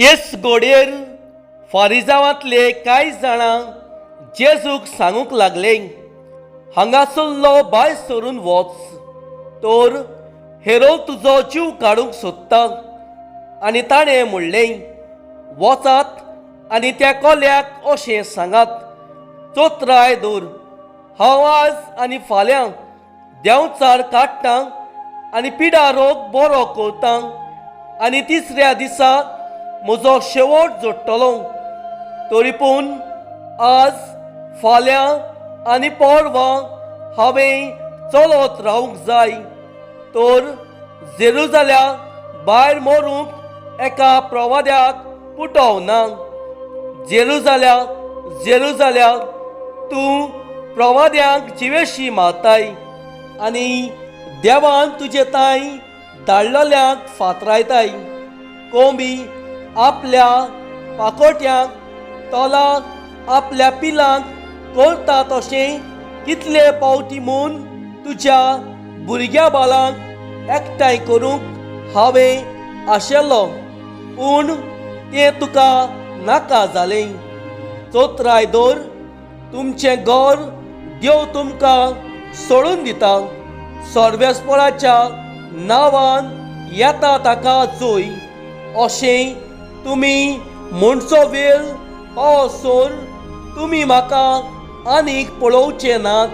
तेच घडयेर फारिजांवांतले कांय जाणां जेजूक सांगूंक लागले, हांगासरलो भायर सरून वच, तर हेरो तुजो जीव काडूंक सोदता. आनी ताणें म्हणलें, वचात आनी त्या कोल्याक अशें सांगात, चोत्राय दवर, हांव आज आनी फाल्यां देंवचार काडटां आनी पिडा रोग बरो करतां आनी तिसऱ्या दिसा म्हजो शेवट जोडटलो. तरी पूण आज, फाल्यां आनी परवां हांवें चलत रावंक जाय, तर जेरुजाल्या भायर मरूंक एका प्रवाद्याक पुटवना. जेरुजाल्या, जेरुजाल्या, तूं प्रवाद्यांक जिवेशी मारताय आनी देवान तुजे तांय धाडलेल्यांक फातरायताय. कोंबी आपल्या पाकोट्यांक तोला आपल्या पिलांक करता तशें कितले पावटी म्हूण तुज्या भुरग्या बालांक एकठांय करूंक हांवें आशेलो, पूण तें तुका नाका जालें. चोत्राय दवर, तुमचें घर देव तुमकां सोडून दिता. सर्वेस्पराच्या नांवान येता ताका जोय अशें तुमी म्हणचो वेळ पावसर तुमी म्हाका आनीक पळोवचे नात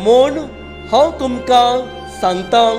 म्हूण हांव तुमकां सांगतां.